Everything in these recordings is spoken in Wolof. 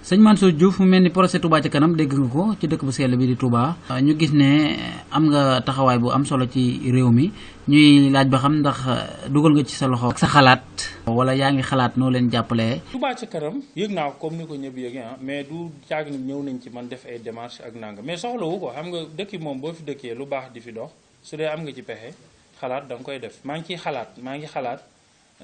sëñ Mansour Diouf mu mel ni projet Touba ci kanam dégg nga ko ci dëkk bu sell bi di Touba. ñu gis ne am nga taxawaay bu am solo ci réew mi ñuy laaj ba xam ndax dugal nga ci sa loxo ak sa xalaat wala yaa ngi xalaat noo leen jàppalee. Touba ci kanam yëg naa ko comme ni ko ñëpp yëgee mais du caag ni ñëw nañ ci man def ay démarches ak nanga mais soxlawu ko xam nga dëkk moom boo fi dëkkee lu baax di fi dox su dee am nga ci pexe xalaat da nga koy def maa ngi xalaat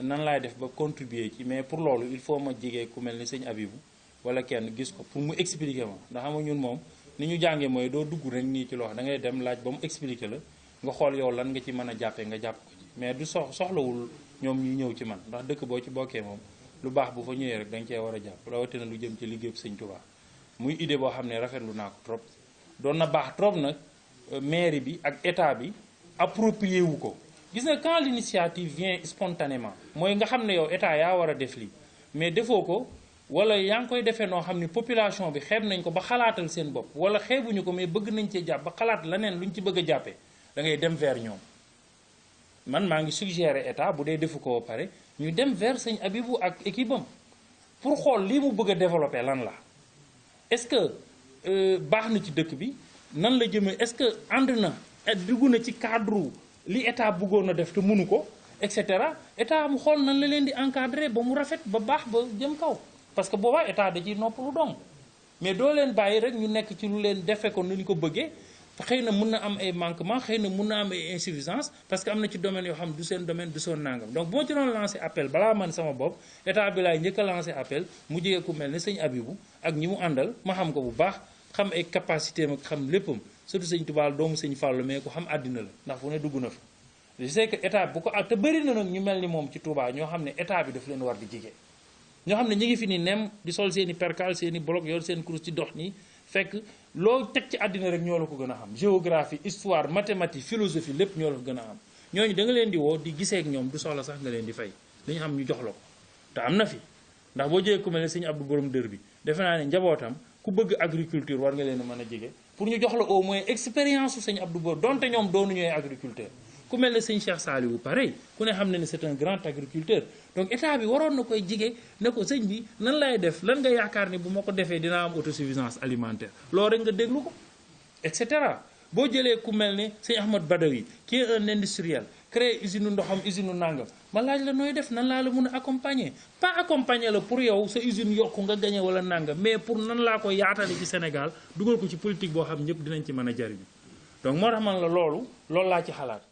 nan laay def ba contribuer ci mais pour loolu il faut ma jege ku mel ni sëñ Abibou wala kenn gis ko pour mu expliquer ma ndax xam nga ñun moom ni ñu jàngee mooy doo dugg rek nii ci loxo da ngay dem laaj ba mu expliquer la nga xool yow lan nga ci mën a jàppee nga jàpp ko ci mais du soxlawul ñoom ñuy ñëw ci man ndax dëkk boo ci bokkee moom lu baax bu fa ñëwee rek da nga cee war a jàpp rawatina lu jëm ci liggéeyu sëñ Touba muy idée boo xam ne rafetlu naa ko trop doon na baax trop nag mairie bi ak état bi approprié wu ko gis nga quand l'initiative vient spontanément mooy nga xam ne yow état yaa war a def lii mais defoo ko wala yaa ngi koy defee noo xam ni population bi xeeb nañ ko ba xalaatal seen bopp wala xeebuñu ko mais bëgg nañ cee jàpp ba xalaat leneen lu ñu ci bëgg a jàppee da ngay dem vers ñoom man maa ngi suggérer état bu dee defu ko ba pare ñu dem vers sëñ Abibou ak équipe am pour xool lii mu bëgg a développer lan la est-ce que baax na ci dëkk bi nan la jëmee est-ce que ànd na dugg na ci cadre li état bëggoon a def te mënu ko et cetera état mu xool nan la leen di encadrer ba mu rafet ba baax ba jëm kaw parce que boobaa état da ciy noppalu dong mais doo leen bàyyi rek ñu nekk ci lu leen defee ko ni ñu ko bëggee xëy na mun na am ay manquement xëy na mun na am ay insuffisance parce que am na ci domaine yoo xam du seen domaine du seen nangam donc boo ci doon lancé appel balaa man sama bopp état bi laay njëkk a lancé appel mu jege ku mel ne sëñ Abibou ak ñi mu àndal ma xam ko bu baax xam ay capacité am ak xam léppam surtout sëñ Touba doomu sëñ Fallou mais ku xam àddina la ndax fu ne dugg na fa je sais que état bu ko te bëri na nag ñu mel ni moom ci Touba ñoo xam ne état bi daf leen war di jege ñoo xam ne ñu ngi fi ni nem di sol seen i percal seen i bloc yor seen course ci dox nii fekk loo teg ci àddina rek ñoo la ko gën a xam géographie histoire mathématique philosophie lépp ñoo la ko gën a am ñooñu da nga leen di woo di gisee ak ñoom du soxla sax nga leen di fay dañu xam ñu jox la ko te am na fi ndax boo jegee ku mel ne sëñ Abdou borom dër bi defe naa ne njabootam ku bëgg agriculture war nga leen a mën a jege pour ñu jox la au moins expérience su sëñ Abdou borom donte ñoom doonu ñooy agriculteur ku mel ne sëñ Cheikh Saliou pareil ku ne xam ne ne c'est un grand agriculteur donc état bi waroon na koy jige ne ko sëñ bi nan lay def lan nga yaakaar ni bu ma ko defee dinaa am autosuffisance alimentaire loolu rek nga déglu ko et cetera boo jëlee ku mel ne sëñ Ahmad Badawi qui est un industriel créé usine ndoxam usine nangam ma laaj la nooy def nan laa la mun a accompagner pas accompagner la pour yow sa usine yokku nga gagné wala nangam mais pour nan laa koy yaatale ci Sénégal dugal ko ci politique boo xam ñëpp dinañ ci mën a jariñu donc moo tax man la loolu laa ci xalaat